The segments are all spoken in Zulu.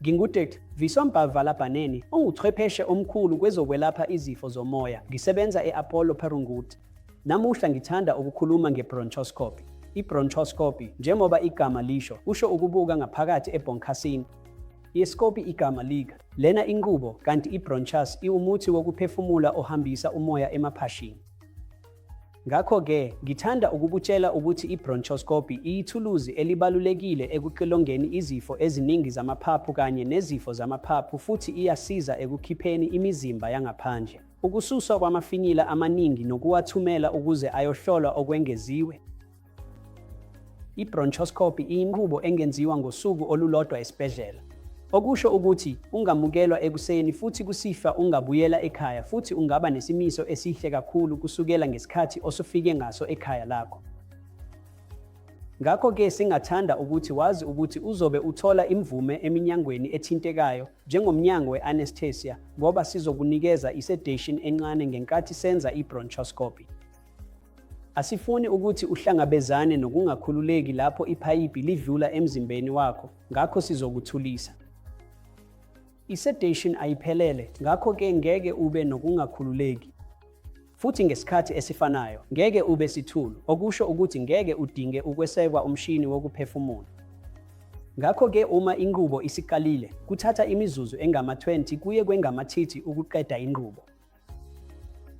NginguDkt. Viswambhav Vallabhaneni, onguchwepheshe omkhulu kwezokwelapha izifo zomoya. Ngisebenza e-Apollo Perungudi. Namuhla ngithanda ukukhuluma nge-bronchoscopy. I-bronchoscopy, njengoba igama lisho, kusho ukubuka ngaphakathi ebhonkhasini. I-scopy igama lika. Lena inqubo, kanti i-bronchus iwumuthi wokuphefumula ohambisa umoya emaphashini. Ngakho-ke, ngithanda ukukutshela ukuthi i-bronchoscopy iyithuluzi elibalulekile ekuxilongeni izifo eziningi zamaphaphu kanye nezifo zamaphaphu futhi iyasiza ekukhipheni imizimba yangaphandle. Ukususwa kwamafinyila amaningi nokuwathumela ukuze ayohlolwa okwengeziwe. I-bronchoscopy iyinqubo engenziwa ngosuku olulodwa esibhedlela. Okusho ukuthi ungamukelwa ekuseni futhi kusihlwa ungabuyela ekhaya futhi ungaba nesimiso esihle kakhulu kusukela ngesikhathi osufike ngaso ekhaya lakho. Ngakho-ke singathanda ukuthi wazi ukuthi uzobe uthola imvume eminyangweni ethintekayo njengoMnyango we-Anesthesia ngoba sizokunikeza i-sedation encane ngenkathi senza i-bronchoscopy. Asifuni ukuthi uhlangabezane nokungakhululeki lapho iphayiphi lidlula emzimbeni wakho, ngakho sizokuthulisa. I-sedation ayiphelele, ngakho-ke ngeke ube nokungakhululeki. Futhi ngesikhathi esifanayo, ngeke ube sithulu, okusho ukuthi ngeke udinge ukwesekwa umshini wokuphefumula. Ngakho-ke uma inqubo isiqalile, kuthatha imizuzu engama-20 kuye kwengama-30 ukuqeda inqubo.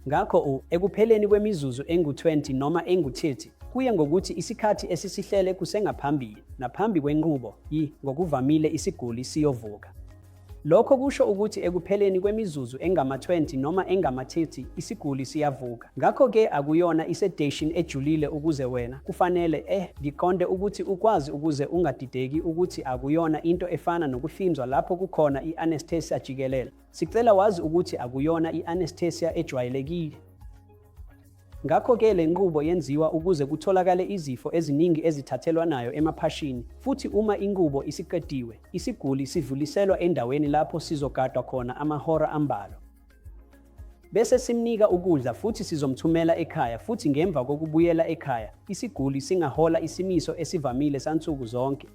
Ngakho u, ekupheleni kwemizuzu engu-20 noma engu-30, kuye ngokuthi isikhathi esisihlele kusengaphambili, naphambi kwenqubo, yi, ngokuvamile isiguli siyovuka. Lokho kusho ukuthi ekupheleni kwemizuzu engama-20 noma engama-30 isiguli siyavuka. Ngakho-ke akuyona i-sedation ejulile ukuze wena, kufanele, eh, ngiqonde ukuthi ukwazi ukuze ungadideki ukuthi akuyona into efana nokuhlinzwa lapho kukhona i-anesthesia jikelele. Sicela wazi ukuthi akuyona i-anesthesia ejwayelekile. Ngakho-ke le nqubo yenziwa ukuze kutholakale izifo eziningi ezithathelwanayo emaphashini futhi uma inqubo isiqediwe, isiguli sidluliselwa endaweni lapho sizogadwa khona amahora ambalwa. Bese simnika ukudla futhi sizomthumela ekhaya futhi ngemva kokubuyela ekhaya, isiguli singahola isimiso esivamile sansuku zonke.